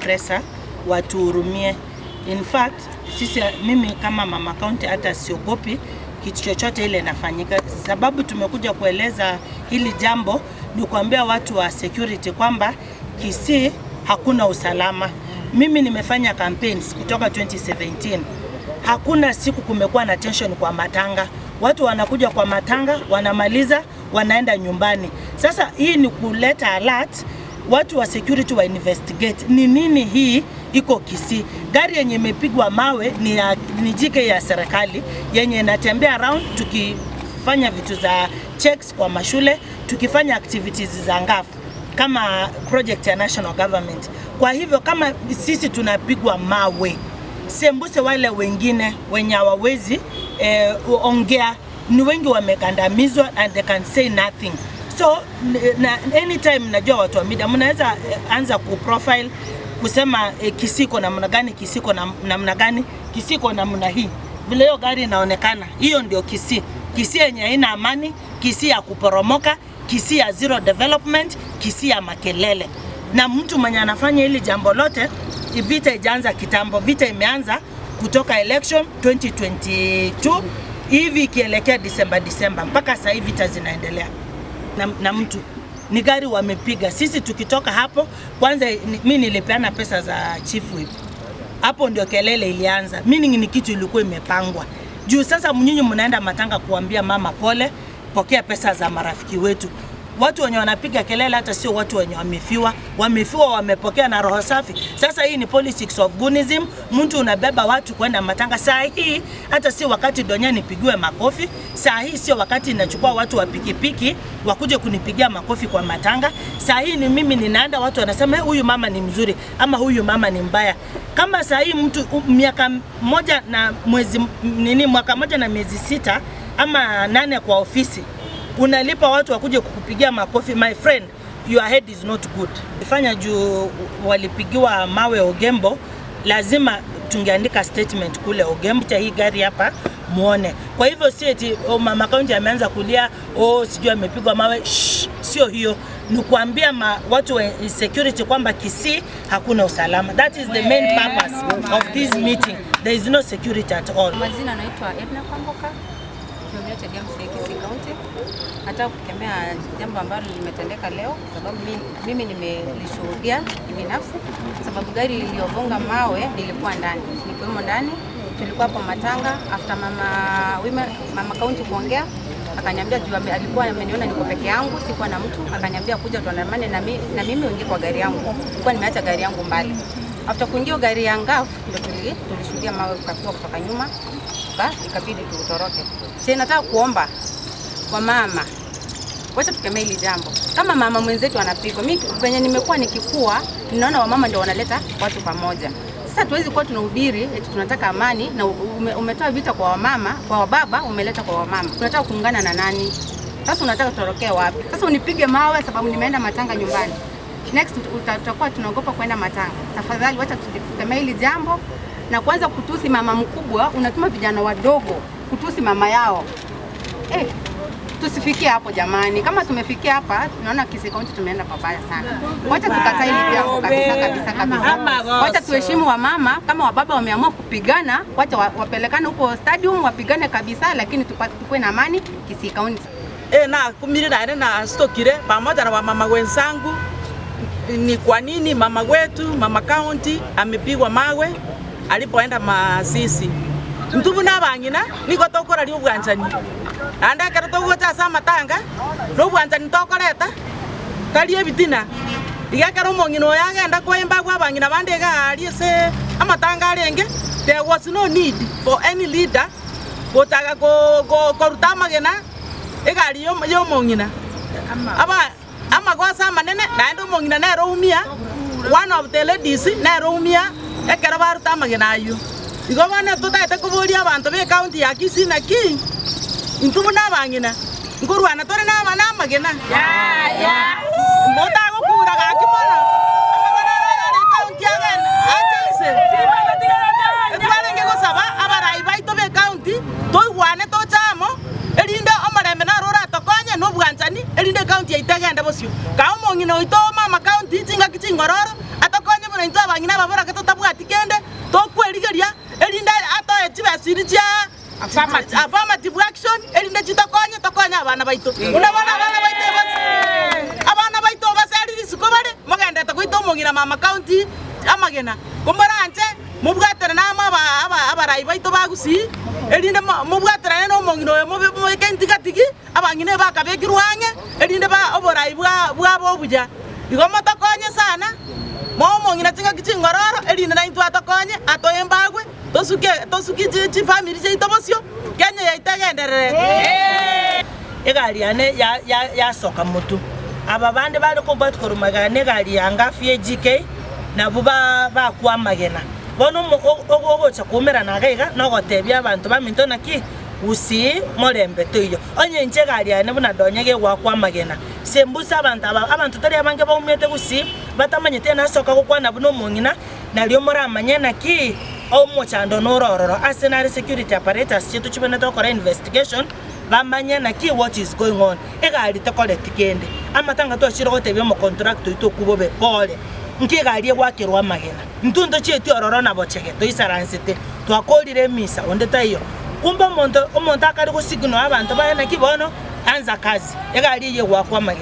pressure watuhurumie. In fact, sisi, mimi kama mama county hata siogopi kitu chochote ile inafanyika, sababu tumekuja kueleza hili jambo ni kuambia watu wa security kwamba Kisii hakuna usalama. Mimi nimefanya campaigns kutoka 2017, hakuna siku kumekuwa na tension kwa matanga. Watu wanakuja kwa matanga, wanamaliza, wanaenda nyumbani. Sasa hii ni kuleta alert watu wa security wa investigate ni nini hii iko Kisii. Gari yenye imepigwa mawe ni GK ya serikali yenye inatembea around tukifanya vitu za checks kwa mashule, tukifanya activities za NGAAF kama project ya national government. Kwa hivyo kama sisi tunapigwa mawe, sembuse wale wengine wenye hawawezi ongea, ni wengi wamekandamizwa and they can say nothing. So na anytime najua watu wa media mnaweza anza ku profile kusema Kisii iko namna gani, Kisii iko namna gani, Kisii iko namna hii, vile hiyo gari inaonekana, hiyo ndio Kisii. Kisii yenye haina amani, Kisii ya kuporomoka, Kisii ya zero development, Kisii ya makelele. Na mtu mwenye anafanya hili jambo lote, vita ijaanza kitambo, vita imeanza kutoka election 2022 hivi ikielekea Disemba Disemba, mpaka sasa hivi vita zinaendelea na mtu ni gari wamepiga. Sisi tukitoka hapo kwanza, mi nilipeana pesa za chief whip, hapo ndio kelele ilianza. Meaning ni kitu ilikuwa imepangwa juu. Sasa nyinyi mnaenda matanga kuambia mama pole, pokea pesa za marafiki wetu. Watu wenye wanapiga kelele hata sio watu wenye wamefiwa, wamefiwa wamepokea na roho safi. Sasa hii ni politics of gunism. Mtu unabeba watu kwenda matanga. Saa hii hata si wakati donya nipigiwe makofi. Saa hii sio wakati nachukua watu wa pikipiki wakuje kunipigia makofi kwa matanga. Saa hii ni mimi ninaenda, watu wanasema, "Eh, huyu mama ni mzuri ama huyu mama ni mbaya." Kama saa hii mtu miaka moja na mwezi nini, mwaka moja na miezi 6 ama 8 kwa ofisi unalipa watu wakuje kukupigia makofi, my friend, your head is not good. Fanya juu walipigiwa mawe Ogembo, lazima tungeandika statement kule Ogembo, hii gari hapa muone. Kwa hivyo si eti, oh, mama county ameanza kulia, oh, sijui amepigwa mawe. Shh, sio hiyo, ni kuambia watu wa security kwamba Kisii hakuna usalama. That is the main purpose of this meeting. There is no security at all. Majina naitwa Edna Kwamboka, nominated MCA Kisii County. Nataka kukemea jambo ambalo limetendeka leo, sababu mimi nimelishuhudia kibinafsi, sababu gari iliyogonga mawe nilikuwa ndani, nilikuwemo ndani, tulikuwa hapo matanga. After mama women, mama county kuongea, akaniambia juu alikuwa ameniona niko peke yangu, sikuwa na mtu, akaniambia kuja tuandamane na mimi uingie kwa gari yangu. Nilikuwa nimeacha gari yangu mbali. After kuingia gari ya NGAAF ndio tulishuhudia mawe kupigwa kutoka nyuma, ikabidi tuutoroke. Sasa nataka kuomba wamama, wacha tukemee hili jambo. Kama mama mwenzetu anapigwa, mimi venye nimekuwa nikikua, ninaona wamama ndio wanaleta watu pamoja. Sasa tuwezi kuwa tunahubiri eti tunataka amani na umetoa vita kwa wamama, kwa wababa umeleta kwa wamama. Unataka kuungana na nani? Sasa unataka tutorokee wapi? Sasa unipige mawe sababu nimeenda matanga nyumbani. Next tutakuwa tunaogopa kwenda matanga. Tafadhali wacha tukemee hili jambo na kwanza kutusi mama mkubwa, unatuma vijana wadogo kutusi mama yao. Eh, tusifikie hapo jamani. Kama tumefikia hapa, tunaona Kisii County tumeenda pabaya sana. Wacha tukatae hili jambo kabisa kabisa kabisa. Wacha tuheshimu wamama. Kama wababa wameamua kupigana, wacha wapelekane huko stadium wapigane kabisa, lakini tukuwe na amani Kisii County. E, na kumiri naende na stokire pamoja na wamama wenzangu. Ni kwa nini mama wetu mama county amepigwa mawe alipoenda Masisi? Ntubu nabang'ina nigo tokoraria obwanchani ande ekero togocha ase amatanga na obwanchani tokoreta tari ebitina iga ekero omong'ina oyo agenda koemba bwa abang'ina bande iga aria ase amatanga arenge. There was no need for any leader gochaka koruta amagena egari yomong'ina aba amagosa amanene naende omong'ina nere oumia, one of the ladies nere oumia ekero baruta amagena aywo. Igo bono totaete koboria abanto ba county ya Kisii naki intwe buna abang'ina nkorwana tore na aba na amagena motagokura gaki mono amagena arare county agenda acha inse. Twarenge gosaba abarai baito be county toigwane tochamo erinde omorembe naro oratokonye na obwanchani erinde county yaito egende bosio ka omong'ina oito mama county chingaki ching'ororo atokonye buna intwe abang'ina. Abang'ina ababorake totabwati kende, tokwerigeria, erinde atoe chibesiri chia affirmative action, erinde chitokonye, tokonye abana baito. Buna bono abana baito base, abana baito baseriri isiko bare, mogendete goita omong'ina mama county amagena. Komboranche, mobwaterane amo abarai baito bagusii, erinde mobwaterane na omong'ina oyo mobeke ntigatigi, abang'ina bakabekirwe ang'e, erinde oborai bwabo obuya. Igo motokonye sana, momong'ina ching'aki ching'ororo, erinde naintwe atokonye, atoe embagwe, tosuke chifamiri chiaito bosio, Kenya yaito egenderere. Egari yane yasoka motu. Aba bande bari kobwati korumagana n'egari ya ngafu ya GK, nabo bakwa amagena. Bono ogocha kuumerana iga iga, nogotebia abanto baminto naki, Gusii morembe toiyo. Onye inche egari yane buna donye gegwakwa amagena. Sembusa abanto aba, abanto tari abange baumete Gusii, batamanyete nasoka gokwana buna omong'ina, nario moramanye naki omochando norororo. Ase nare security apparatus chitu chibonete gokora investigation, bamanye naki what is going on. Egari tekoreti kende. Amatanga twachire gotebia omocontractor oito okubobe pole. Nki egari egwakerwa amagena. Ntunto chieti ororo na bochege, toisaransete. Twakorire emisa, onde taiyo. Kumbe omonto akari gosignal abanto baye naki bono, anza kazi. Egari eye egwakwa amagena.